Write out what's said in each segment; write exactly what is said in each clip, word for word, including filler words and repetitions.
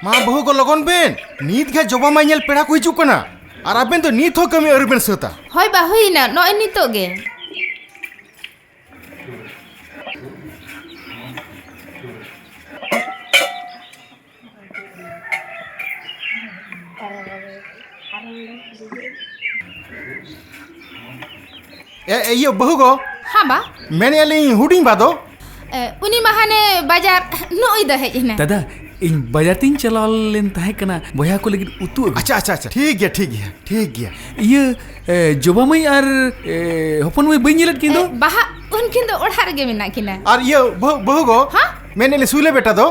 ᱢᱟ ᱵᱟᱹᱦᱩ ᱜᱚ, ᱞᱚᱜᱚᱱ ᱵᱮᱱ, ᱱᱤᱛ ᱜᱮ ᱡᱚᱵᱟ ᱢᱟᱹᱭ ᱧᱮᱞ ᱯᱮᱲᱟ ᱠᱚ ᱦᱤᱡᱩᱜ ᱠᱟᱱᱟ᱾ ᱟᱨ ᱟᱵᱮᱱ ᱫᱚ ᱱᱤᱛ ᱦᱚᱸ ᱠᱟᱹᱢᱤ ᱟᱹᱣᱨᱤ ᱵᱮᱱ ᱥᱟᱹᱛᱟ᱾ ᱦᱳᱭ ᱵᱟ, ᱦᱩᱭᱱᱟ, ᱱᱚᱜᱼᱚᱭ ᱱᱤᱛᱚᱜ ᱜᱮ᱾ ᱮ, ᱮ, ᱤᱭᱟᱹ, ᱵᱟᱹᱦᱩ ᱜᱚ᱾ ᱦᱮᱸ ᱵᱟ᱾ ᱢᱮᱱᱮᱫᱼᱟ ᱞᱤᱧ, ᱦᱩᱰᱤᱧ ᱵᱟ ᱫᱚ? ᱮ, ᱩᱱᱤ ᱢᱟ ᱦᱟᱱᱮ ᱵᱟᱡᱟᱨ ᱱᱚᱜᱼᱚᱭ ᱫᱚ ᱦᱮᱡ ᱮᱱᱟ᱾ ᱫᱟᱫᱟ, ᱤᱧ ᱵᱟᱡᱟᱨ ᱛᱤᱧ ᱪᱟᱞᱟᱣ ᱞᱮᱱ ᱛᱟᱦᱮᱸ ᱠᱟᱱᱟ ᱵᱚᱭᱦᱟ ᱠᱚ ᱞᱟᱹᱜᱤᱫ ᱩᱛᱩ ᱟᱹᱜᱩ᱾ ᱟᱪᱪᱷᱟ, ᱟᱪᱪᱷᱟ, ᱟᱪᱪᱷᱟ, ᱴᱷᱤᱠ ᱜᱮᱭᱟ, ᱴᱷᱤᱠ ᱜᱮᱭᱟ, ᱴᱷᱤᱠ ᱜᱮᱭᱟ᱾ ᱤᱭᱟᱹ, ᱮ, ᱡᱚᱵᱟ ᱢᱟᱹᱭ ᱟᱨ, ᱮ, ᱦᱚᱯᱚᱱ ᱢᱟᱹᱭ ᱵᱟᱹᱧ ᱧᱮᱞᱮᱫ ᱠᱤᱱ ᱫᱚ? ᱮ, ᱵᱟᱦᱟ, ᱩᱱᱠᱤᱱ ᱫᱚ ᱚᱲᱟᱜ ᱨᱮᱜᱮ ᱢᱮᱱᱟᱜ ᱠᱤᱱᱟ᱾ ᱟᱨ ᱤᱭᱟᱹ, ᱵᱟᱹᱦᱩ, ᱵᱟᱹᱦᱩ ᱜᱚ? ᱦᱮᱸ? ᱢᱮᱱᱮᱫ ᱞᱤᱧ, ᱥᱩᱭᱞᱟᱹ ᱵᱮᱴᱟ ᱫᱚ?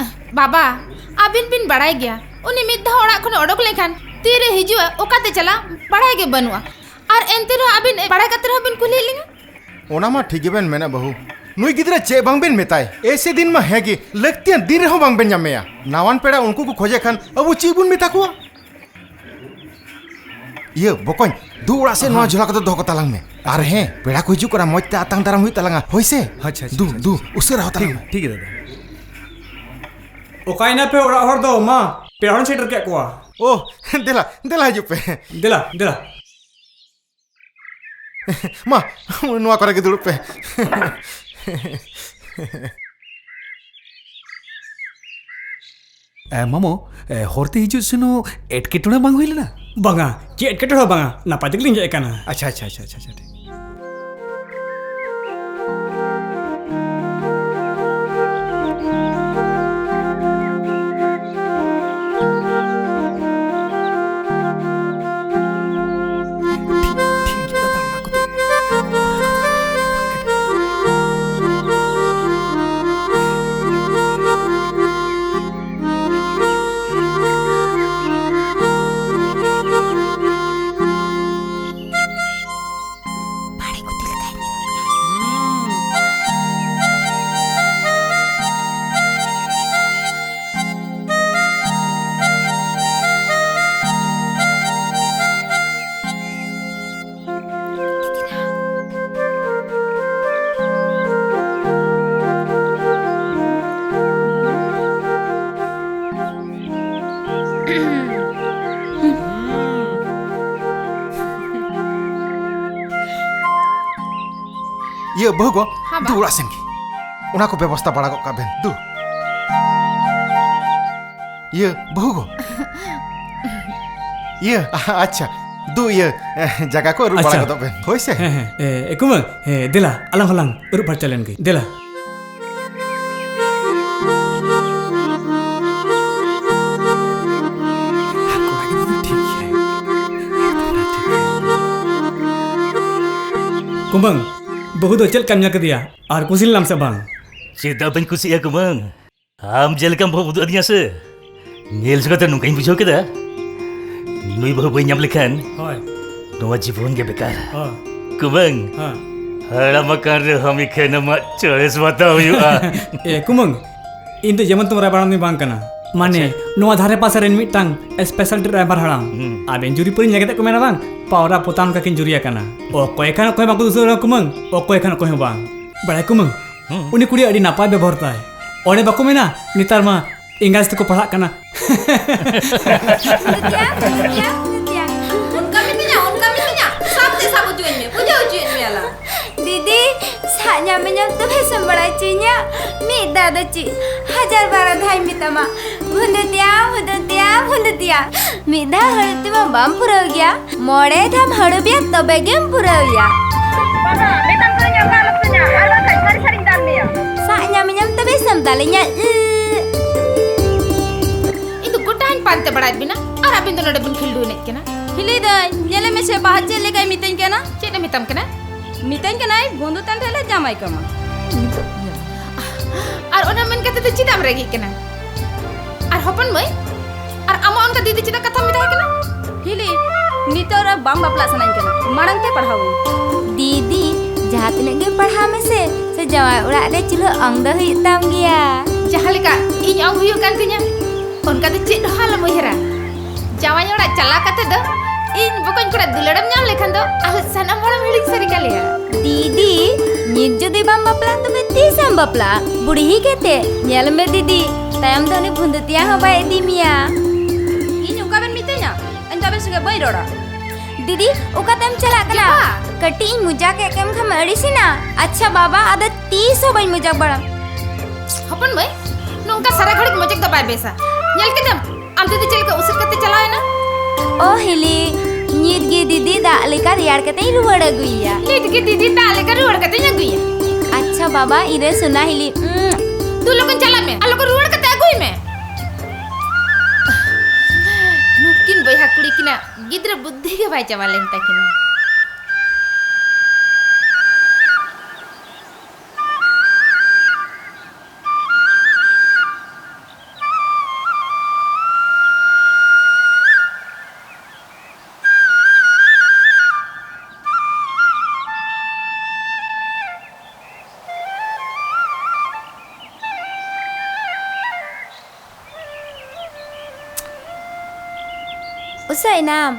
ᱟᱦ, ᱵᱟᱵᱟ, ᱟᱹᱵᱤᱱ ᱵᱤᱱ ᱵᱟᱲᱟᱭ ᱜᱮᱭᱟ, ᱩᱱᱤ ᱢᱤᱫ ᱫᱷᱟᱣ ᱚᱲᱟᱜ ᱠᱷᱚᱱ ᱚᱰᱚᱠ ᱞᱮᱱᱠᱷᱟᱱ ᱛᱤᱨᱮ ᱦᱤᱡᱩᱜᱼᱟ, ᱚᱠᱟᱛᱮ ᱪᱟᱞᱟᱜ, ᱵᱟᱲᱟᱭ ᱜᱮ ᱵᱟᱹᱱᱩᱜᱼᱟ᱾ ᱟᱨ ᱮᱱᱛᱮ ᱨᱮᱦᱚᱸ ᱟᱹᱵᱤᱱ ᱵᱟᱲᱟᱭ ᱠᱟᱛᱮ ᱨᱮᱦᱚᱸ ᱵᱤᱱ ᱠᱩᱞᱤᱭᱮᱫ ᱞᱤᱧᱟ? ᱚᱱᱟ ᱢᱟ ᱴᱷᱤᱠ ᱜᱮᱵᱮᱱ ᱢᱮᱱᱟ ᱵᱟᱹᱦᱩ, ᱱᱩᱭ ᱜᱤᱫᱽᱨᱟᱹ ᱪᱮᱫ ᱵᱟᱝ ᱵᱮᱱ ᱢᱮᱛᱟᱭ, ᱮᱭᱥᱮ ᱫᱤᱱ ᱢᱟ ᱦᱮᱸ ᱜᱮ, ᱞᱟᱹᱠᱛᱤᱭᱟᱱ ᱫᱤᱱ ᱨᱮᱦᱚᱸ ᱵᱟᱝ ᱵᱮᱱ ᱧᱟᱢᱮᱭᱟ᱾ ᱱᱟᱣᱟᱱ ᱯᱮᱲᱟ ᱩᱱᱠᱩ ᱠᱚ ᱠᱷᱚᱡᱮ ᱠᱷᱟᱱ ᱟᱵᱚ ᱪᱮᱫ ᱵᱚᱱ ᱢᱮᱛᱟ ᱠᱚᱣᱟ? ᱤᱭᱟᱹ ᱵᱚᱠᱚᱧ, ᱫᱩ ᱚᱲᱟᱜ ᱥᱮᱫ ᱱᱚᱣᱟ ᱦᱮᱸ᱾ ᱡᱷᱚᱞᱟ ᱠᱚᱫᱚ ᱫᱚᱦᱚ ᱠᱟᱛᱟ ᱞᱟᱝ ᱢᱮ᱾ ᱟᱨ ᱦᱮᱸ, ᱯᱮᱲᱟ ᱠᱚ ᱦᱤᱡᱩᱜ ᱠᱟᱱᱟ, ᱢᱚᱡᱽ ᱛᱮ ᱟᱛᱟᱝ ᱫᱟᱨᱟᱢ ᱦᱩᱭᱩᱜ ᱛᱟᱞᱟᱝᱟ, ᱦᱳᱭ ᱥᱮ? ᱟᱪᱪᱷᱟ, ᱟᱪᱪᱷᱟ, ᱫᱩ, ᱟᱪᱪᱷᱟ, ᱫᱩ, ᱟᱪᱪᱷᱟ᱾ ᱩᱥᱟᱹᱨᱟ ᱦᱟᱛᱟᱲ ᱴᱷᱤᱠ, ᱢᱮ᱾ ᱴᱷᱤᱠ ᱜᱮᱭᱟ ᱫᱟᱫᱟ᱾ ᱚᱠᱟᱭᱮᱱᱟ ᱯᱮ ᱚᱲᱟᱜ ᱦᱚᱲ ᱫᱚ? ᱢᱟ, ᱯᱮᱲᱟ ᱦᱚᱲᱤᱧ ᱥᱮᱴᱮᱨ ᱠᱮᱫ ᱠᱚᱣᱟ᱾ ᱳ, ᱫᱮᱞᱟ, ᱫᱮᱞᱟ ᱦᱤᱡᱩᱜ ᱯᱮ᱾ ᱫᱮᱞᱟ, ᱫᱮᱞᱟ᱾ ᱢᱟ, ᱱᱚᱣᱟ ᱠᱚᱨᱮ ᱜᱮ ᱫᱩᱲᱩᱵ ᱯᱮ᱾ ᱮ, ᱢᱟᱢᱚ, ᱮ, ᱦᱚᱨᱛᱮ ᱦᱤᱡᱩᱜ ᱥᱮᱱᱚᱜ ᱮᱴᱠᱮᱴᱚᱬᱮ ᱵᱟᱝ ᱦᱩᱭ ᱞᱮᱱᱟ? ᱵᱟᱝᱟ, ᱪᱮᱫ ᱮᱴᱠᱮᱴᱚᱬᱮ ᱦᱚᱸ ᱵᱟᱝᱟ, ᱱᱟᱯᱟᱭ ᱛᱮᱜᱮᱞᱤᱧ ᱦᱮᱡ ᱟᱠᱟᱱᱟ᱾ ᱟᱪᱪᱷᱟ, ᱟᱪᱪᱷᱟ, ᱟᱪᱪᱷᱟ, ᱟᱪᱪᱷᱟ, ᱴᱷᱤᱠ᱾ ᱤᱭᱟᱹ, ᱵᱟᱹᱦᱩ ᱜᱚ, ᱦᱮᱸ, ᱵᱟ᱾ ᱫᱩ ᱚᱲᱟᱜ ᱥᱮᱱ ᱜᱮ᱾ ᱚᱱᱟ ᱠᱚ ᱵᱮᱵᱚᱥᱛᱟ ᱵᱟᱲᱟ ᱜᱚᱫ ᱠᱟᱜ ᱵᱮᱱ, ᱫᱩ᱾ ᱤᱭᱟᱹ, ᱵᱟᱹᱦᱩ ᱜᱚ᱾ ᱤᱭᱟᱹ, ᱟᱪᱪᱷᱟ, ᱫᱩ, ᱤᱭᱟᱹ, ᱡᱟᱭᱜᱟ ᱠᱚ ᱟᱹᱨᱩᱵ ᱵᱟᱲᱟ ᱟᱪᱪᱷᱟ᱾ ᱜᱚᱫᱚᱜ ᱵᱮᱱ, ᱦᱳᱭ ᱥᱮ? ᱦᱮᱸ, ᱦᱮᱸ᱾ ᱮ, ᱮ, ᱠᱩᱢᱟᱹᱝ, ᱦᱮᱸ, ᱫᱮᱞᱟ, ᱟᱞᱟᱝ ᱦᱚᱸᱞᱟᱝ ᱟᱹᱨᱩᱵ ᱯᱷᱟᱨᱪᱟ ᱞᱮᱱ ᱜᱮ, ᱫᱮᱞᱟ᱾ ᱠᱩᱢᱟᱹᱝ, ᱵᱟᱹᱦᱩ ᱫᱚ ᱪᱮᱫ ᱞᱮᱠᱟᱢ ᱧᱮᱞ ᱠᱮᱫᱮᱭᱟ ᱟᱨ ᱠᱩᱥᱤ ᱞᱮᱱᱟᱢ ᱥᱮ ᱵᱟᱝ? ᱪᱮᱫᱟᱜ ᱵᱟᱹᱧ ᱠᱩᱥᱤᱜᱼᱟ ᱠᱩᱢᱟᱹᱝ? ᱟᱢ ᱪᱮᱫ ᱞᱮᱠᱟᱢ ᱵᱟᱹᱦᱩ ᱩᱫᱩᱜ ᱟᱹᱫᱤᱧᱟ ᱥᱮ, ᱧᱮᱞ ᱥᱚᱸᱜᱮ ᱛᱮ ᱱᱚᱝᱠᱟᱧ ᱵᱩᱡᱷᱟᱹᱣ ᱠᱮᱫᱟ, ᱱᱩᱭ ᱵᱟᱹᱦᱩ ᱵᱟᱹᱧ ᱧᱟᱢ ᱞᱮᱠᱷᱟᱱ ᱦᱳᱭ᱾ ᱱᱚᱣᱟ ᱡᱤᱵᱚᱱ ᱜᱮ ᱵᱮᱠᱟᱨ᱾ ᱦᱚᱸ᱾ ᱠᱩᱢᱟᱹᱝ, ᱦᱮᱸ᱾ ᱦᱟᱲᱟᱢ ᱟᱠᱟᱱ ᱨᱮᱦᱚᱸ ᱢᱤᱫ ᱠᱷᱟᱱ ᱟᱢᱟᱜ choice ᱵᱟᱛᱟᱣ ᱦᱩᱭᱩᱜᱼᱟ᱾ ᱮ, ᱠᱩᱢᱟᱹᱝ, ᱤᱧ ᱫᱚ ᱡᱮᱢᱚᱱ ᱛᱮᱢᱚᱱ ᱨᱟᱭᱵᱟᱨ ᱦᱟᱲᱟᱢ ᱫᱚᱧ ᱵᱟᱝ ᱠᱟᱱᱟ᱾ ᱢᱟᱱᱮ, ᱟᱪᱪᱷᱟ᱾ ᱱᱚᱣᱟ ᱫᱷᱟᱨᱮ ᱯᱟᱥᱮ ᱨᱮᱱ ᱢᱤᱫᱴᱟᱝ special driver ᱦᱟᱲᱟᱢ᱾ ᱦᱩᱸ᱾ ᱟᱵᱮᱱ ᱡᱩᱨᱤ ᱯᱟᱹᱨᱤ ᱧᱮᱞ ᱠᱟᱛᱮ ᱠᱚ ᱢᱮᱱᱟ ᱵᱟᱝ, ᱯᱟᱣᱨᱟ ᱯᱚᱛᱟᱢ ᱞᱮᱠᱟ ᱠᱤᱱ ᱡᱩᱨᱤ ᱟᱠᱟᱱᱟ᱾ ᱚᱠᱚᱭ ᱠᱷᱟᱱ ᱚᱠᱚᱭ ᱵᱟᱠᱚ ᱫᱩᱥᱟᱹᱣ ᱨᱮᱦᱚᱸ ᱠᱩᱢᱟᱹᱝ, ᱚᱠᱚᱭ ᱠᱷᱟᱱ ᱚᱠᱚᱭ ᱦᱚᱸ ᱵᱟᱝ᱾ ᱵᱟᱲᱟᱭ ᱠᱩᱢᱟᱹᱝ, ᱦᱩᱸ᱾ ᱩᱱᱤ ᱠᱩᱲᱤ ᱟᱹᱰᱤ ᱱᱟᱯᱟᱭ ᱵᱮᱵᱚᱦᱟᱨ ᱛᱟᱭ᱾ ᱚᱸᱰᱮ ᱵᱟᱠᱚ ᱢᱮᱱᱟ, ᱱᱮᱛᱟᱨ ᱢᱟ ᱮᱸᱜᱟᱡ ᱛᱮᱠᱚ ᱯᱟᱲᱦᱟᱜ ᱠᱟᱱᱟ᱾ ᱵᱷᱩᱸᱫᱩ ᱛᱮᱭᱟᱝ, ᱵᱷᱩᱸᱫᱩ ᱛᱮᱭᱟᱝ, ᱵᱷᱩᱸᱫᱩ ᱛᱮᱭᱟᱝ᱾ ᱚᱱᱠᱟ ᱢᱤᱛᱟᱹᱧᱟ, ᱚᱱᱠᱟ ᱢᱤᱛᱟᱹᱧᱟ᱾ ᱥᱟᱵ ᱛᱮ ᱥᱟᱵ ᱦᱚᱪᱚᱧ ᱢᱮ, ᱯᱩᱡᱟᱹ ᱦᱚᱪᱚᱭᱮᱫ ᱢᱮᱭᱟ ᱞᱟᱝ᱾ ᱫᱤᱫᱤ, ᱥᱟᱵ ᱧᱟᱢ ᱢᱮᱧᱟᱢ ᱛᱚᱵᱮ ᱥᱮᱢ ᱵᱟᱲᱟᱭ ᱦᱚᱪᱚᱧᱟ᱾ ᱢᱤᱫ ᱫᱷᱟᱣ ᱫᱚ ᱪᱮᱫ, ᱦᱟᱡᱟᱨ ᱵᱟᱨᱚ ᱫᱷᱟᱣᱤᱧ ᱢᱮᱛᱟᱢᱟ, ᱵᱷᱩᱸᱫᱩ ᱛᱮᱭᱟᱝ, ᱵᱷᱩᱸᱫᱩ ᱛᱮᱭᱟᱝ, ᱵᱷᱩᱸᱫᱩ ᱛᱮᱭᱟᱝ᱾ ᱢᱤᱫ ᱫᱷᱟᱣ ᱦᱟᱹᱲᱩᱵ ᱛᱮᱢᱟ ᱵᱟᱢ ᱯᱩᱨᱟᱹᱣ ᱜᱮᱭᱟ, ᱢᱚᱬᱮ ᱫᱷᱟᱣᱢ ᱦᱟᱹᱲᱩᱵᱮᱭᱟ ᱛᱚᱵᱮ ᱜᱮᱢ ᱯᱩᱨᱟᱹᱣᱮᱭᱟ᱾ ᱵᱟᱵᱟ, ᱢᱮᱛᱟᱢ ᱠᱟᱹᱱᱟᱹᱧ ᱚᱱᱠᱟ ᱟᱞᱚᱢ ᱠᱟᱹᱧᱟ, ᱟᱨ ᱵᱟᱝᱠᱷᱟᱱ ᱥᱟᱹᱨᱤ ᱥᱟᱹᱨᱤᱧ ᱫᱟᱞ ᱢᱮᱭᱟ᱾ ᱥᱟᱵ ᱧᱟᱢᱤᱧᱟᱢ ᱛᱚᱵᱮ ᱥᱮᱢ ᱫᱟᱞᱤᱧᱟ᱾ ᱤᱧ ᱫᱚ ᱜᱚᱴᱟᱧ ᱯᱟᱱᱛᱮ ᱵᱟᱲᱟᱭᱮᱫ ᱵᱤᱱᱟ, ᱟᱨ ᱟᱹᱵᱤᱱ ᱫᱚ ᱱᱚᱰᱮ ᱵᱤᱱ ᱠᱷᱤᱞᱰᱩ ᱮᱱᱮᱡ ᱠᱟᱱᱟ᱾ ᱦᱤᱞᱤ ᱫᱟᱹᱧ, ᱧᱮᱞᱮ ᱢᱮᱥᱮ ᱵᱟᱦᱟ ᱪᱮᱫ ᱞᱮᱠᱟᱭ ᱢᱤᱛᱟᱹᱧ ᱠᱟᱱᱟ᱾ ᱪᱮᱫ ᱮ ᱢᱮᱛᱟᱢ ᱠᱟᱱᱟ? ᱢᱤᱛᱟᱹᱧ ᱠᱟᱱᱟᱭ, ᱵᱚᱱᱫᱷᱩ ᱛᱟᱱ ᱴᱷᱮᱱ ᱞᱮ ᱡᱟᱶᱟᱭ ᱠᱟᱢᱟ᱾ ᱟᱨ ᱚᱱᱟ ᱢᱮᱱ ᱠᱟᱛᱮ ᱫᱚ ᱪᱮᱫᱟᱜ ᱮᱢ ᱨᱟᱹᱜᱤᱜ ᱠᱟᱱᱟ? ᱟᱨ ᱦᱚᱯᱚᱱ ᱢᱟᱹᱭ, ᱟᱨ ᱟᱢᱟᱜ ᱚᱱᱠᱟ ᱫᱤᱫᱤ ᱪᱮᱫᱟᱜ ᱠᱟᱛᱷᱟᱢ ᱢᱮᱛᱟᱭ ᱠᱟᱱᱟ? ᱦᱤᱞᱤ, ᱱᱤᱛᱚᱜ ᱨᱮ ᱵᱟᱝ ᱵᱟᱯᱞᱟᱜ ᱥᱟᱱᱟᱧ ᱠᱟᱱᱟ, ᱢᱟᱲᱟᱝ ᱛᱮ ᱯᱟᱲᱦᱟᱣ ᱟᱹᱧ᱾ ᱫᱤᱫᱤ, ᱡᱟᱦᱟᱸ ᱛᱤᱱᱟᱹᱜ ᱜᱮ ᱯᱟᱲᱦᱟᱣ ᱢᱮᱥᱮ, ᱥᱮ ᱡᱟᱶᱟᱭ ᱚᱲᱟᱜ ᱨᱮ ᱪᱩᱞᱦᱟᱹ ᱚᱝ ᱫᱚ ᱦᱩᱭᱩᱜ ᱛᱟᱢ ᱜᱮᱭᱟ᱾ ᱡᱟᱦᱟᱸ ᱞᱮᱠᱟ ᱤᱧ ᱚᱝ ᱦᱩᱭᱩᱜ ᱠᱟᱱ ᱛᱤᱧᱟ, ᱚᱱᱠᱟ ᱫᱚ ᱪᱮᱫ ᱦᱚᱸ ᱟᱞᱚᱢ ᱩᱭᱦᱟᱹᱨᱟ᱾ ᱡᱟᱶᱟᱭ ᱚᱲᱟᱜ ᱪᱟᱞᱟᱣ ᱠᱟᱛᱮ ᱫᱚ ᱤᱧ ᱵᱚᱠᱚᱧ ᱠᱚᱲᱟ ᱫᱩᱞᱟᱹᱲᱮᱢ ᱧᱟᱢ ᱞᱮᱠᱷᱟᱱ ᱫᱚ ᱟᱞᱮ ᱥᱟᱱᱟᱢ ᱦᱚᱲᱮᱢ ᱦᱤᱲᱤᱧ ᱥᱟᱹᱨᱤ ᱠᱟᱞᱮᱭᱟ᱾ ᱫᱤᱫᱤ, ᱱᱤᱛ ᱡᱩᱫᱤ ᱵᱟᱢ ᱵᱟᱯᱞᱟᱜᱼᱟ, ᱛᱚᱵᱮ ᱛᱤᱥᱮᱢ ᱵᱟᱯᱞᱟᱜᱼᱟ? ᱵᱩᱲᱦᱤ ᱠᱟᱛᱮ ᱧᱮᱞ ᱢᱮ ᱫᱤᱫᱤ, ᱛᱟᱭᱚᱢ ᱫᱚ ᱩᱱᱤ ᱵᱷᱩᱸᱫᱩ ᱛᱮᱭᱟᱝ ᱦᱚᱸ ᱵᱟᱭ ᱤᱫᱤ ᱢᱮᱭᱟ᱾ ᱤᱧ ᱚᱱᱠᱟ ᱵᱮᱱ ᱢᱤᱛᱟᱹᱧᱟ? ᱤᱧ ᱫᱚ ᱟᱵᱮᱱ ᱥᱚᱸᱜᱮ ᱵᱟᱹᱧ ᱨᱚᱲᱟ᱾ ᱫᱤᱫᱤ, ᱚᱠᱟᱛᱮᱢ ᱪᱟᱞᱟᱜ ᱠᱟᱱᱟ? ᱪᱮᱫ ᱵᱟ? ᱠᱟᱹᱴᱤᱡ ᱤᱧ ᱢᱚᱡᱟᱠ ᱮᱫ ᱠᱟᱱ ᱠᱷᱟᱱ ᱮᱢ ᱟᱹᱲᱤᱥᱮᱱᱟ? ᱟᱪᱪᱷᱟ ᱵᱟᱵᱟ, ᱟᱫᱚ ᱛᱤᱥ ᱦᱚᱸ ᱵᱟᱹᱧ ᱢᱚᱡᱟᱠ ᱵᱟᱲᱟ᱾ ᱦᱚᱯᱚᱱ ᱢᱟᱹᱭ, ᱱᱚᱝᱠᱟ ᱥᱟᱨᱟ ᱜᱷᱟᱹᱲᱤᱡ ᱢᱚᱡᱟᱠ ᱫᱚ ᱵᱟᱭ ᱵᱮᱥᱟ᱾ ᱧᱮᱞ ᱠᱮᱫᱟᱢ, ᱟᱢ ᱫᱤᱫᱤ ᱪᱮᱫ ᱞᱮᱠᱟ ᱩᱥᱟᱹᱫ ᱠᱟᱛᱮ ᱪᱟᱞᱟᱣ ᱮᱱᱟ? ᱚ ᱦᱤᱞᱤ, ᱱᱤᱛ ᱜᱮ ᱫᱤᱫᱤ ᱫᱟᱜ ᱞᱮᱠᱟ ᱨᱮᱭᱟᱲ ᱠᱟᱛᱮᱧ ᱨᱩᱣᱟᱹᱲ ᱟᱹᱜᱩᱭᱮᱭᱟ᱾ ᱱᱤᱛ ᱜᱮ ᱫᱤᱫᱤ ᱫᱟᱜ ᱞᱮᱠᱟ ᱨᱩᱣᱟᱹᱲ ᱠᱟᱛᱮᱧ ᱟᱹᱜᱩᱭᱟ᱾ ᱟᱪᱪᱷᱟ ᱵᱟᱵᱟ, ᱤᱨᱟᱹ ᱥᱳᱱᱟ ᱦᱤᱞᱤ, ᱩᱸ᱾ ᱫᱩ ᱞᱚᱜᱚᱱ ᱪᱟᱞᱟᱜ ᱢᱮ, ᱟᱨ ᱞᱚᱜᱚᱱ ᱨᱩᱣᱟᱹᱲ ᱠᱟᱛᱮ ᱟᱹᱜᱩᱭ ᱢᱮ᱾ ᱱᱩᱠᱤᱱ ᱵᱚᱭᱦᱟ ᱠᱩᱲᱤ ᱠᱤᱱᱟᱜ ᱜᱤᱫᱽᱨᱟᱹ ᱵᱩᱫᱽᱫᱷᱤ ᱜᱮ ᱵᱟᱭ ᱪᱟᱵᱟ ᱞᱮᱱ ᱛᱟᱹᱠᱤᱱᱟ᱾ ᱩᱥᱟᱹᱫ ᱮᱱᱟᱢ?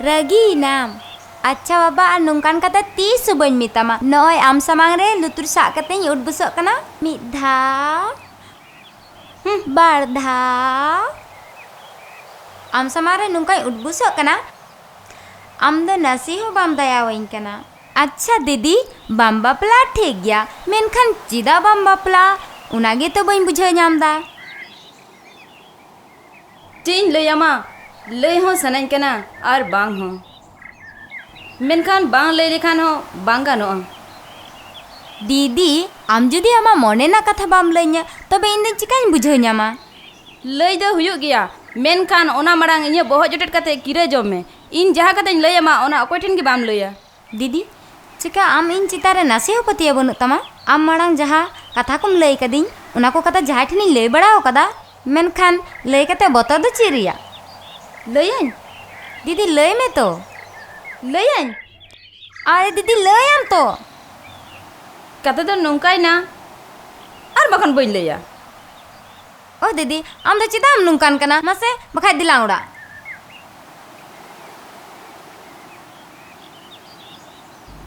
ᱨᱟᱹᱜᱤᱭᱮᱱᱟᱢ? ᱟᱪᱪᱷᱟ ᱵᱟᱵᱟ, ᱟᱨ ᱱᱚᱝᱠᱟᱱ ᱠᱟᱛᱷᱟ ᱛᱤᱥ ᱦᱚᱸ ᱵᱟᱹᱧ ᱢᱮᱛᱟᱢᱟ᱾ ᱱᱚᱜᱼᱚᱭ ᱟᱢ ᱥᱟᱢᱟᱝ ᱨᱮ ᱞᱩᱛᱩᱨ ᱥᱟᱵ ᱠᱟᱛᱮᱧ ᱩᱴᱵᱩᱥᱚᱜ ᱠᱟᱱᱟ᱾ ᱢᱤᱫ ᱫᱷᱟᱣ, ᱦᱩᱸ, ᱵᱟᱨ ᱫᱷᱟᱣ᱾ ᱟᱢ ᱥᱟᱢᱟᱝ ᱨᱮ ᱱᱚᱝᱠᱟᱧ ᱩᱴᱵᱩᱥᱚᱜ ᱠᱟᱱᱟ, ᱟᱢ ᱫᱚ ᱱᱟᱥᱮ ᱦᱚᱸ ᱵᱟᱢ ᱫᱟᱭᱟᱣᱟᱹᱧ ᱠᱟᱱᱟ᱾ ᱟᱪᱪᱷᱟ ᱫᱤᱫᱤ, ᱵᱟᱢ ᱵᱟᱯᱞᱟ ᱴᱷᱤᱠ ᱜᱮᱭᱟ, ᱢᱮᱱᱠᱷᱟᱱ ᱪᱮᱫᱟᱜ ᱵᱟᱢ ᱵᱟᱯᱞᱟ? ᱚᱱᱟ ᱜᱮᱛᱚ ᱵᱟᱹᱧ ᱵᱩᱡᱷᱟᱹᱣ ᱧᱟᱢ ᱫᱟ᱾ ᱪᱮᱫ ᱤᱧ ᱞᱟᱹᱭ ᱟᱢᱟ, ᱞᱟᱹᱭ ᱦᱚᱸ ᱥᱟᱱᱟᱧ ᱠᱟᱱᱟ ᱟᱨ ᱵᱟᱝ ᱦᱚᱸ, ᱢᱮᱱᱠᱷᱟᱱ ᱵᱟᱝ ᱞᱟᱹᱭ ᱞᱮᱠᱷᱟᱱ ᱦᱚᱸ ᱵᱟᱝ ᱜᱟᱱᱚᱜᱼᱟ᱾ ᱫᱤᱫᱤ, ᱟᱢ ᱡᱩᱫᱤ ᱟᱢᱟᱜ ᱢᱚᱱᱮ ᱨᱮᱱᱟᱜ ᱠᱟᱛᱷᱟ ᱵᱟᱢ ᱞᱟᱹᱭᱟᱹᱧᱟ, ᱛᱚᱵᱮ ᱤᱧ ᱫᱚ ᱪᱤᱠᱟᱹᱧ ᱵᱩᱡᱷᱟᱹᱣ ᱧᱟᱢᱟ? ᱞᱟᱹᱭ ᱫᱚ ᱦᱩᱭᱩᱜ ᱜᱮᱭᱟ, ᱢᱮᱱᱠᱷᱟᱱ ᱚᱱᱟ ᱢᱟᱲᱟᱝ ᱤᱧᱟᱹᱜ ᱵᱚᱦᱚᱜ ᱡᱚᱴᱮᱫ ᱠᱟᱛᱮ ᱠᱤᱨᱟᱹ ᱡᱚᱢ ᱢᱮ᱾ ᱤᱧ ᱡᱟᱦᱟᱸ ᱠᱟᱛᱷᱟᱧ ᱞᱟᱹᱭ ᱟᱢᱟ, ᱚᱱᱟ ᱚᱠᱚᱭ ᱴᱷᱮᱱ ᱜᱮ ᱵᱟᱢ ᱞᱟᱹᱭᱟ᱾ ᱫᱤᱫᱤ, ᱪᱮᱠᱟ ᱟᱢ ᱤᱧ ᱪᱮᱛᱟᱱ ᱨᱮ ᱱᱟᱥᱮ ᱦᱚᱸ ᱯᱟᱹᱛᱭᱟᱹᱣ ᱵᱟᱹᱱᱩᱜ ᱛᱟᱢᱟ? ᱟᱢ ᱢᱟᱲᱟᱝ ᱡᱟᱦᱟᱸ ᱠᱟᱛᱷᱟ ᱠᱚᱢ ᱞᱟᱹᱭ ᱠᱟᱫᱤᱧ, ᱚᱱᱟ ᱠᱚ ᱠᱟᱛᱷᱟ ᱡᱟᱦᱟᱸᱭ ᱴᱷᱮᱱᱤᱧ ᱞᱟᱹᱭ ᱵᱟᱲᱟ ᱟᱠᱟᱫᱟ, ᱢᱮᱱᱠᱷᱟᱱ ᱞᱟᱹᱭ ᱠᱟᱛᱮ ᱵᱚᱛᱚᱨ ᱫᱚ ᱪᱮᱫ ᱨᱮᱭᱟᱜ? ᱞᱟᱹᱭᱟᱹᱧ? ᱫᱤᱫᱤ, ᱞᱟᱹᱭ ᱢᱮ ᱛᱚ᱾ ᱞᱟᱹᱭᱟᱹᱧ? ᱟᱨᱮ ᱫᱤᱫᱤ, ᱞᱟᱹᱭᱟᱢ ᱛᱚ᱾ ᱠᱟᱛᱷᱟ ᱫᱚ ᱱᱚᱝᱠᱟᱭᱮᱱᱟ, ᱟᱨ ᱵᱟᱠᱷᱟᱱ ᱵᱟᱹᱧ ᱞᱟᱹᱭᱟ᱾ ᱳ ᱫᱤᱫᱤ, ᱟᱢ ᱫᱚ ᱪᱮᱫᱟᱜ ᱮᱢ ᱱᱚᱝᱠᱟᱱ ᱠᱟᱱᱟ? ᱢᱟᱥᱮ, ᱵᱟᱠᱷᱟᱡ ᱫᱮᱞᱟᱝ ᱚᱲᱟᱜ᱾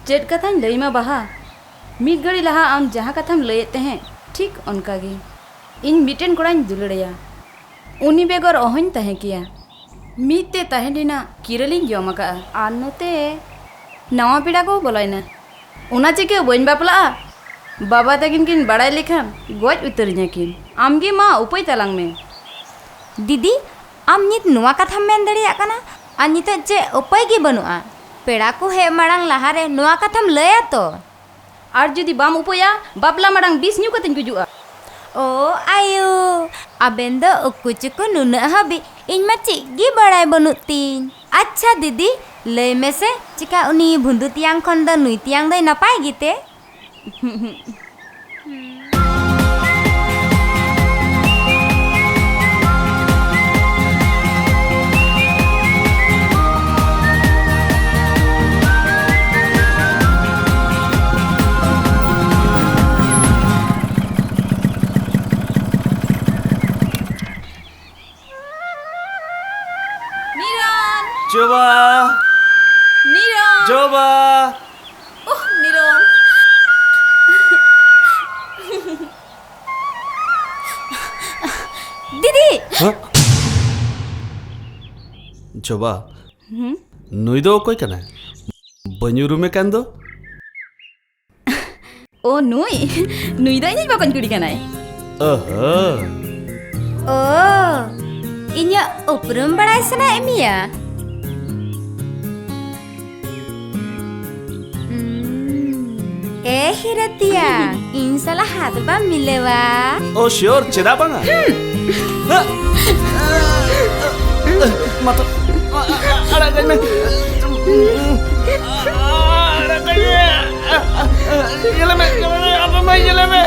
ᱪᱮᱫ ᱠᱟᱛᱷᱟᱧ ᱞᱟᱹᱭ ᱢᱟ ᱵᱟᱦᱟ? ᱢᱤᱫ ᱜᱷᱟᱹᱲᱤ ᱞᱟᱦᱟ ᱟᱢ ᱡᱟᱦᱟᱸ ᱠᱟᱛᱷᱟᱢ ᱞᱟᱹᱭᱮᱫ ᱛᱟᱦᱮᱸᱫ, ᱴᱷᱤᱠ ᱚᱱᱠᱟ ᱜᱮ᱾ ᱤᱧ ᱢᱤᱫᱴᱮᱱ ᱠᱚᱲᱟᱧ ᱫᱩᱞᱟᱹᱲ ᱟᱭᱟ᱾ ᱩᱱᱤ ᱵᱮᱜᱚᱨ ᱚᱦᱚᱧ ᱛᱟᱦᱮᱸ ᱠᱮᱭᱟ᱾ ᱢᱤᱫ ᱛᱮ ᱛᱟᱦᱮᱱ ᱨᱮᱱᱟᱜ ᱠᱤᱨᱟᱹ ᱞᱤᱧ ᱡᱚᱢ ᱟᱠᱟᱫᱼᱟ᱾ ᱟᱨ ᱱᱚᱛᱮ ᱱᱟᱣᱟ ᱯᱮᱲᱟ ᱠᱚ ᱵᱚᱞᱚᱭᱮᱱᱟ᱾ ᱚᱱᱟ ᱪᱤᱠᱟᱹ ᱵᱟᱹᱧ ᱵᱟᱯᱞᱟᱜᱼᱟ? ᱵᱟᱵᱟ ᱛᱟᱹᱠᱤᱱ ᱠᱤᱱ ᱵᱟᱲᱟᱭ ᱞᱮᱠᱷᱟᱱ ᱜᱚᱡ ᱩᱛᱟᱹᱨᱤᱧᱟ ᱠᱤᱱ᱾ ᱟᱢᱜᱮ ᱢᱟ ᱩᱯᱟᱹᱭ ᱛᱟᱞᱟᱝ ᱢᱮ᱾ ᱫᱤᱫᱤ, ᱟᱢ ᱱᱤᱛ ᱱᱚᱣᱟ ᱠᱟᱛᱷᱟᱢ ᱢᱮᱱ ᱫᱟᱲᱮᱭᱟᱜ ᱠᱟᱱᱟ? ᱟᱨ ᱱᱤᱛᱚᱜ ᱪᱮᱫ ᱩᱯᱟᱹᱭ ᱜᱮ ᱵᱟᱹᱱᱩᱜᱼᱟ? ᱯᱮᱲᱟ ᱠᱚ ᱦᱮᱡ ᱢᱟᱲᱟᱝ ᱞᱟᱦᱟᱨᱮ ᱱᱚᱣᱟ ᱠᱟᱛᱷᱟᱢ ᱞᱟᱹᱭᱟ ᱛᱚ? ᱟᱨ ᱡᱩᱫᱤ ᱵᱟᱢ ᱩᱯᱟᱹᱭᱟ, ᱵᱟᱯᱞᱟ ᱢᱟᱲᱟᱝ ᱵᱤᱥ ᱧᱩ ᱠᱟᱛᱮᱧ ᱜᱩᱡᱩᱜᱼᱟ᱾ ᱳ ᱟᱭᱳ, ᱟᱵᱮᱱ ᱫᱚ ᱩᱠᱩ ᱪᱩᱠᱩ ᱱᱩᱱᱟᱹᱜ ᱦᱟᱹᱵᱤᱡ, ᱤᱧ ᱢᱟ ᱪᱮᱫ ᱜᱮ ᱵᱟᱲᱟᱭ ᱵᱟᱹᱱᱩᱜ ᱛᱤᱧ᱾ ᱟᱪᱪᱷᱟ ᱫᱤᱫᱤ, ᱞᱟᱹᱭ ᱢᱮᱥᱮ, ᱪᱮᱠᱟ ᱩᱱᱤ ᱵᱷᱩᱸᱫᱩ ᱛᱮᱭᱟᱝ ᱠᱷᱚᱱ ᱫᱚ ᱱᱩᱭ ᱛᱮᱭᱟᱝ ᱫᱚᱭ ᱱᱟᱯᱟᱭ ᱜᱮᱛᱮ? ᱱᱤᱨᱚᱱ! ᱡᱚᱵᱟ! ᱱᱤᱨᱚᱱ! ᱡᱚᱵᱟ! ᱳᱦ, ᱱᱤᱨᱚᱱ! ᱫᱤᱫᱤ! ᱦᱮᱸ? ᱡᱚᱵᱟ, ᱦᱩᱸ? ᱱᱩᱭ ᱫᱚ ᱚᱠᱚᱭ ᱠᱟᱱᱟᱭ? ᱵᱟᱹᱧ ᱩᱨᱩᱢᱮ ᱠᱟᱱ ᱫᱚ? ᱳ, ᱱᱩᱭ? ᱱᱩᱭ ᱫᱚ ᱤᱧᱤᱡ ᱵᱚᱠᱚᱧ ᱠᱩᱲᱤ ᱠᱟᱱᱟᱭ᱾ ᱚᱦᱚ᱾ ᱳ, ᱤᱧᱟᱹᱜ ᱩᱯᱨᱩᱢ ᱵᱟᱲᱟᱭ ᱥᱟᱱᱟᱭᱮᱫ ᱢᱮᱭᱟ? ᱩᱸ, ᱮ ᱦᱤᱨᱟᱹᱛᱤᱭᱟ, ᱤᱧ ᱥᱟᱞᱟᱜ ᱦᱟᱛ ᱵᱟᱢ ᱢᱤᱞᱟᱹᱣᱟ? ᱳ, ᱥᱤᱭᱳᱨ, ᱪᱮᱫᱟᱜ ᱵᱟᱝᱟ? ᱦᱩᱸ᱾ ᱢᱟ ᱛᱚ, ᱟ-, ᱟ-, ᱟ-, ᱟᱲᱟᱜ ᱠᱟᱹᱧ ᱢᱮ᱾ ᱟᱲᱟᱜ ᱠᱟᱹᱧ ᱢᱮ᱾ ᱧᱮᱞᱮ ᱢᱮ, ᱧᱮᱞᱮ ᱢᱮ, ᱟᱯᱮ ᱢᱟᱹᱭ ᱧᱮᱞᱮ ᱢᱮ᱾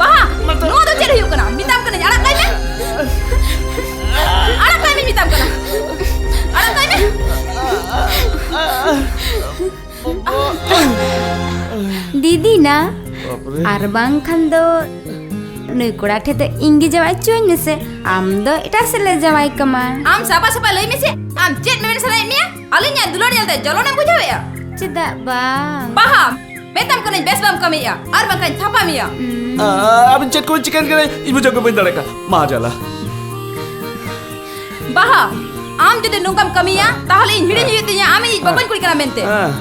ᱵᱟᱦᱟ, ᱢᱟ ᱛᱚ᱾ ᱱᱚᱣᱟ ᱫᱚ ᱪᱮᱫ ᱦᱩᱭᱩᱜ ᱠᱟᱱᱟ? ᱢᱮᱛᱟᱢ ᱠᱟᱹᱱᱟᱹᱧ, ᱟᱲᱟᱜ ᱠᱟᱭ ᱢᱮ᱾ ᱟᱲᱟᱜ ᱠᱟᱭ ᱢᱮ, ᱢᱮᱛᱟᱢ ᱠᱟᱱᱟ᱾ ᱟᱲᱟᱜ ᱠᱟᱭ ᱢᱮ᱾ ᱫᱤᱫᱤ ᱱᱟ, ᱵᱟᱯᱨᱮ᱾ ᱟᱨ ᱵᱟᱝᱠᱷᱟᱱ ᱫᱚ ᱱᱩᱭ ᱠᱚᱲᱟ ᱴᱷᱮᱱ ᱫᱚ ᱤᱧ ᱜᱮ ᱡᱟᱶᱟᱭ ᱦᱚᱪᱚᱣᱟᱹᱧ ᱢᱮᱥᱮ, ᱟᱢ ᱫᱚ ᱮᱴᱟᱜ ᱥᱮᱫ ᱞᱮ ᱡᱟᱶᱟᱭ ᱠᱟᱢᱟ᱾ ᱟᱢ ᱥᱟᱯᱷᱟ ᱥᱟᱯᱷᱟ ᱞᱟᱹᱭ ᱢᱮᱥᱮ, ᱟᱢ ᱪᱮᱫ ᱢᱮᱢᱮᱱ ᱥᱟᱱᱟᱭᱮᱫ ᱢᱮᱭᱟ? ᱟᱹᱞᱤᱧᱟᱜ ᱫᱩᱞᱟᱹᱲ ᱧᱮᱞᱛᱮ ᱡᱚᱞᱚᱱᱮᱢ ᱵᱩᱡᱷᱟᱹᱣᱮᱫᱼᱟ? ᱪᱮᱫᱟᱜ ᱵᱟᱝ? ᱵᱟᱦᱟ, ᱢᱮᱛᱟᱢ ᱠᱟᱹᱱᱟᱹᱧ ᱵᱮᱥ ᱵᱟᱢ ᱠᱟᱹᱢᱤᱭᱮᱫᱼᱟ, ᱟᱨ ᱵᱟᱝᱠᱷᱟᱱ ᱛᱷᱟᱯᱟ ᱢᱮᱭᱟ᱾ ᱩᱸ᱾ ᱟ-, ᱟᱹᱵᱤᱱ ᱪᱮᱫ ᱠᱚᱵᱤᱱ ᱪᱤᱠᱟᱹᱭᱮᱫ ᱠᱟᱱᱟ? ᱤᱧ ᱵᱩᱡᱷᱟᱹᱣ ᱜᱮ ᱵᱟᱹᱧ ᱫᱟᱲᱮᱭᱟᱜ ᱠᱟᱱᱟ᱾ ᱢᱟ ᱡᱟᱞᱟ᱾ ᱵᱟᱦᱟ, ᱟᱢ ᱡᱩᱫᱤ ᱱᱚᱝᱠᱟᱢ ᱠᱟᱹᱢᱤᱭᱟ, ᱛᱟᱦᱚᱞᱮ ᱤᱧ ᱦᱤᱲᱤᱧ ᱦᱩᱭᱩᱜ ᱛᱤᱧᱟ ᱟᱢ ᱤᱧᱤᱡ ᱵᱚᱠᱚᱧ ᱠᱩᱲᱤ ᱠᱟᱱᱟ ᱢᱮᱱᱛᱮ᱾ ᱦᱮᱸ᱾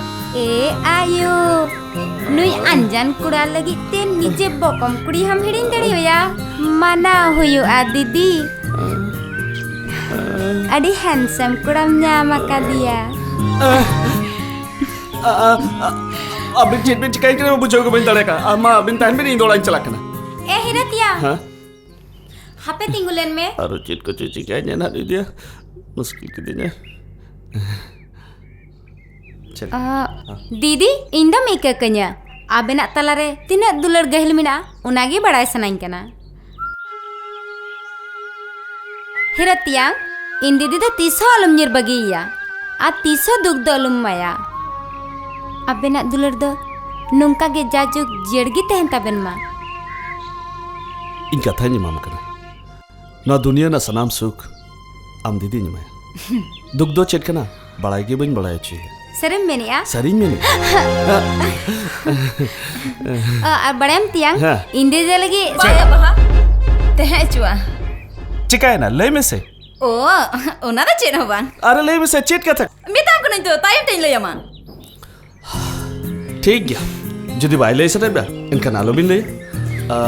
ᱮ ᱟᱭᱳ, ᱱᱩᱭ ᱟᱱᱡᱟᱱ ᱠᱚᱲᱟ ᱞᱟᱹᱜᱤᱫ ᱛᱮ ᱱᱤᱡᱮ ᱵᱚᱠᱚᱢ ᱠᱩᱲᱤ ᱦᱚᱸᱢ ᱦᱤᱲᱤᱧ ᱫᱟᱲᱮᱣᱟᱭᱟ? ᱢᱟᱱᱟᱣ ᱦᱩᱭᱩᱜᱼᱟ ᱫᱤᱫᱤ᱾ ᱟᱹᱰᱤ handsome ᱠᱚᱲᱟᱢ ᱧᱟᱢ ᱟᱠᱟᱫᱮᱭᱟ᱾ ᱟ, ᱟ, ᱟ, ᱟᱹᱵᱤᱱ ᱪᱮᱫ ᱵᱤᱱ ᱪᱤᱠᱟᱹᱭ ᱠᱟᱱᱟ ᱵᱩᱡᱷᱟᱹᱣ ᱜᱮ ᱵᱟᱹᱧ ᱫᱟᱲᱮᱭᱟᱜ ᱠᱟᱱᱟ᱾ ᱟᱢ ᱢᱟ ᱟᱹᱵᱤᱱ ᱛᱟᱦᱮᱱ ᱵᱤᱱ, ᱤᱧ ᱫᱚ ᱚᱲᱟᱜ ᱤᱧ ᱪᱟᱞᱟᱜ ᱠᱟᱱᱟ᱾ ᱮ ᱦᱤᱨᱟᱹᱛᱤᱭᱟ᱾ ᱦᱮᱸ? ᱦᱟᱯᱮ ᱛᱤᱸᱜᱩ ᱞᱮᱱ ᱢᱮ᱾ ᱟᱨᱚ ᱪᱮᱫ ᱠᱚᱪᱚ ᱪᱤᱠᱟᱹᱭ ᱧᱮᱞ ᱦᱟᱸᱜ ᱤᱫᱤᱭᱟ᱾ ᱢᱩᱥᱠᱤᱞ ᱠᱤᱫᱤᱧᱟ᱾ ᱪᱮᱫ? ᱟ, ᱫᱤᱫᱤ, ᱤᱧ ᱫᱚᱢ ᱤᱠᱟᱹ ᱠᱟᱹᱧᱟ᱾ ᱟᱵᱮᱱᱟᱜ ᱛᱟᱞᱟᱨᱮ ᱛᱤᱱᱟᱹᱜ ᱫᱩᱞᱟᱹᱲ ᱜᱟᱹᱦᱤᱞ ᱢᱮᱱᱟᱜᱼᱟ, ᱚᱱᱟᱜᱮ ᱵᱟᱲᱟᱭ ᱥᱟᱱᱟᱧ ᱠᱟᱱᱟ᱾ ᱦᱤᱨᱟᱹᱛᱤᱭᱟᱝ, ᱤᱧ ᱫᱤᱫᱤ ᱫᱚ ᱛᱤᱥ ᱦᱚᱸ ᱟᱞᱚᱢ ᱧᱤᱨ ᱵᱟᱹᱜᱤᱭᱮᱭᱟ᱾ ᱟᱨ ᱛᱤᱥ ᱦᱚᱸ ᱫᱩᱠ ᱫᱚ ᱟᱞᱚᱢ ᱮᱢᱟᱭᱟ᱾ ᱟᱵᱮᱱᱟᱜ ᱫᱩᱞᱟᱹᱲ ᱫᱚ ᱱᱚᱝᱠᱟ ᱜᱮ ᱡᱟᱭᱡᱩᱜᱽ ᱡᱤᱭᱟᱹᱲ ᱜᱮ ᱛᱟᱦᱮᱱ ᱛᱟᱵᱮᱱ ᱢᱟ᱾ ᱤᱧ ᱠᱟᱛᱷᱟᱧ ᱮᱢᱟᱢ ᱠᱟᱱᱟ, ᱱᱚᱣᱟ ᱫᱩᱱᱤᱭᱟᱹ ᱨᱮᱱᱟᱜ ᱥᱟᱱᱟᱢ ᱥᱩᱠ ᱟᱢ ᱫᱤᱫᱤᱧ ᱮᱢᱟᱭᱟ᱾ ᱫᱩᱠ ᱫᱚ ᱪᱮᱫ ᱠᱟᱱᱟ ᱵᱟᱲᱟᱭ ᱜᱮ ᱵᱟᱹᱧ ᱵᱟᱲᱟᱭ ᱦᱚᱪᱚᱭᱮᱭᱟ᱾ ᱥᱟᱹᱨᱤᱢ ᱢᱮᱱᱮᱜᱼᱟ? ᱥᱟᱹᱨᱤᱧ ᱢᱮᱱᱮᱜᱼᱟ᱾ ᱚ, ᱟᱨ ᱵᱟᱲᱟᱭᱟᱢ ᱛᱮᱭᱟᱝ, ᱦᱮᱸ᱾ ᱤᱧ ᱫᱤᱫᱤ ᱞᱟᱹᱜᱤᱫ ᱵᱟᱭᱟ ᱵᱟᱦᱟ ᱛᱟᱦᱮᱸ ᱦᱚᱪᱚᱣᱟᱜᱼᱟ᱾ ᱪᱤᱠᱟᱭᱮᱱᱟ ᱞᱟᱹᱭ ᱢᱮᱥᱮ? ᱚ, ᱚᱱᱟ ᱫᱚ ᱪᱮᱫ ᱦᱚᱸ ᱵᱟᱝ᱾ ᱟᱨᱮ ᱞᱟᱹᱭ ᱢᱮᱥᱮ ᱪᱮᱫ ᱠᱟᱛᱷᱟ? ᱢᱮᱛᱟᱢ ᱠᱟᱹᱱᱟᱹᱧ ᱛᱚ, ᱛᱟᱭᱚᱢ ᱛᱮᱧ ᱞᱟᱹᱭ ᱟᱢᱟ᱾ ᱴᱷᱤᱠ ᱜᱮᱭᱟ, ᱡᱩᱫᱤ ᱵᱟᱭ ᱞᱟᱹᱭ ᱥᱟᱱᱟᱭᱮᱫ ᱵᱮᱱᱟ ᱮᱱᱠᱷᱟᱱ ᱟᱞᱚᱵᱤᱱ ᱞᱟᱹᱭᱟ᱾ ᱟ,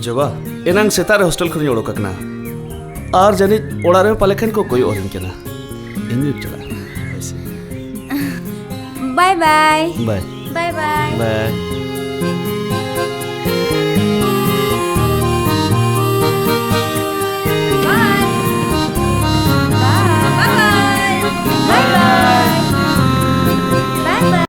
ᱡᱚᱵᱟ, ᱮᱱᱟᱝ ᱥᱮᱛᱟᱜ ᱨᱮ ᱦᱳᱥᱴᱮᱞ ᱠᱷᱚᱱᱤᱧ ᱚᱰᱚᱠ ᱟᱠᱟᱱᱟ᱾ ᱟᱨ ᱡᱟᱹᱱᱤᱡ ᱚᱲᱟᱜ ᱨᱮᱦᱚᱸ ᱯᱟᱞᱮ ᱠᱷᱟᱱ ᱠᱚ ᱠᱚᱭᱚᱜ ᱟᱹᱞᱤᱧ ᱠᱟᱱᱟ᱾ ᱤᱧ ᱫᱩᱧ ᱪᱟᱞᱟᱜᱼᱟ᱾ ᱵᱟᱭ ᱵᱟᱭ᱾ ᱵᱟᱭ᱾ ᱵᱟᱭ ᱵᱟᱭ᱾ ᱵᱟᱭ᱾